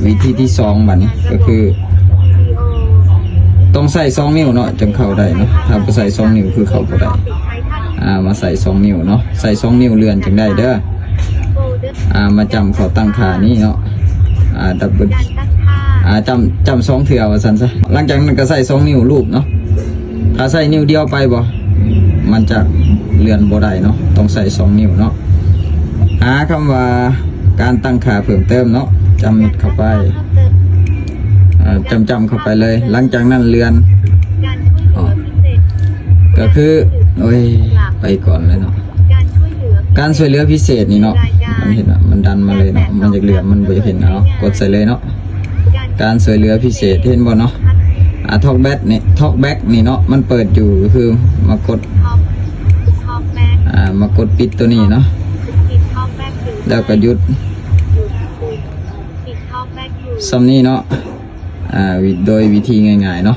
ວິທີທີສອງ ບາດນີ້ກໍຄື ຕ້ອງໃສ່ສອງນິ້ວເນາະ ຈຶ່ງເຂົ້າໄດ້ເນາະ. ຖ້າບໍ່ໃສ່ສອງນິ້ວຄືເຂົ້າບໍ່ໄດ້. ອ່າ ມາໃສ່ສອງນິ້ວເນາະ, ໃສ່ສອງນິ້ວເລື່ອນຈຶ່ງໄດ້ເດີ. ອ່າ ມາຈ້ຳເຂົ້າຕັ້ງຄ່ານີ້ເນາະ. ອ່າ ດັບເບິນ ອ່າ ຈ້ຳ ຈ້ຳສອງເທື່ອວ່າຊັ້ນຊະ. ຫຼັງຈາກນັ້ນກໍໃສ່ສອງນິ້ວລູບເນາະ. ຖ້າໃສ່ນິ້ວດຽວໄປບໍ່ ມັນຈະເລື່ອນບໍ່ໄດ້ເນາະ, ຕ້ອງໃສ່ສອງນິ້ວເນາະ. ຫາຄຳວ່າການຕັ້ງຄ່າເພີ່ມເຕີມເນາະ, ຈ້ຳເມັດເຂົ້າໄປ. ອ່າ ຈ້ຳໆເຂົ້າໄປເລີຍ. ຫຼັງຈາກນັ້ນເລື່ອນ ອໍ ກໍຄື ໂອ້ຍ ໄປກ່ອນເລີຍເນາະ. ການຊ່ວຍເຫຼືອພິເສດນີ້ເນາະ, ມັນເຫັນວ່າມັນດັນມາເລີຍເນາະ, ມັນຢາກເຫຼືອນ ມັນບໍ່ຢາກເຫັນເນາະ, ກົດໃສ່ເລີຍເນາະ. ການຊ່ວຍເຫຼືອພິເສດ ເຫັນບໍ່ເນາະ? ອ່າ ທອກແບັກນີ້ ທອກແບັກນີ້ເນາະ ມັນເປີດຢູ່ ຄືມາກົດ ອ່າ ມາກົດປິດໂຕນີ້ເນາະ ແລ້ວກໍຢຸດ. ສ່ຳນີ້ເນາະ. ອ່າ ວິ ໂດຍວິທີງ່າຍໆເນາະ.